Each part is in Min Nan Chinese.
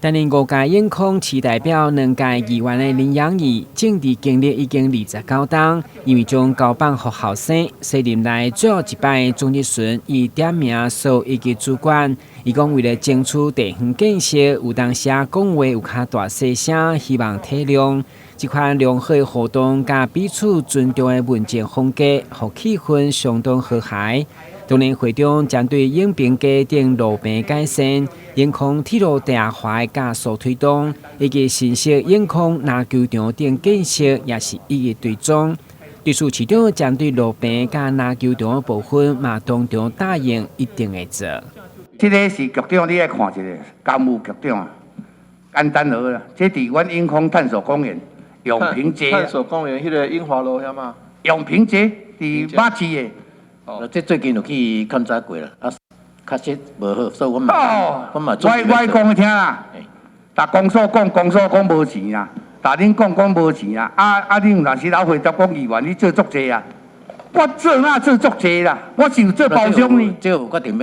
擔任五屆永康市代表、兩屆議員的林養義，政治經歷已經29冬，因為將交棒予後生，所以任內最後一擺總質詢，伊點名所有一級主管，伊講為了爭取地方建設，有當時講話有較大細聲，希望體諒。這款良好的互動佮彼此尊重的問政風格，予氣氛相當和諧。當然，會中針對永平街頂路平改善、永康鐵路地下化的加速推動，以及新設永康籃球場等建設，也是一一追蹤。對此，市長針對路平佮籃球場的部分，嘛當場答應一定會做。這个是局長，你愛看一下，工務局長啊，簡單好啦。這佇阮永康探索公園永平街。探索公園彼个英華路遐嘛？永平街佇馬市的。哦，這最近有去勘察過啦，啊，確實無好，所以阮嘛，阮嘛。我我講你聽啦，逐公所講，公所講無錢啦，逐恁講講無錢啦，啊啊！恁有若時老回答講議員，你做足濟啊？我做哪做足濟啦？我是有做包廂呢。這有決定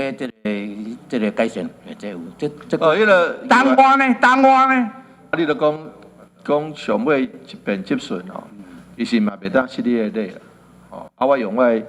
欲這個改善，這有這這。哦，彼个。東挖呢？東挖呢？啊，你著講講上尾一遍質詢哦，其實嘛袂當失你的禮啦，哦，啊，我用我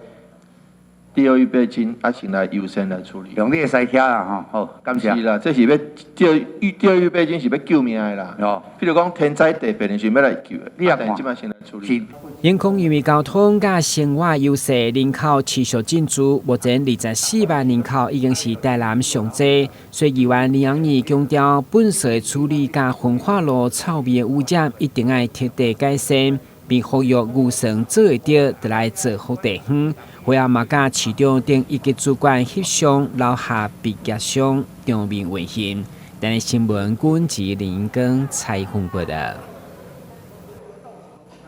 第二預備金啊，先來優先來處理。用你的西車啦，吼，好，感謝。是啦，這是欲第二預備金是欲救命的啦。哦，譬如講天災地變的時欲來救的，你也看，這擺先來處理。永康因為交通佮生活優勢，人口持續進駐，目前24萬人口已經是台南上濟。所以議員林養義強調，糞埽的處理佮焚化爐臭味的污染，一定愛徹底改善，並呼籲預算做會著，就來造福地方。會後嘛，佮市長等一級主管翕相，留下畢業相，場面溫馨。台視新聞，郭文吉、林英庚採訪報導。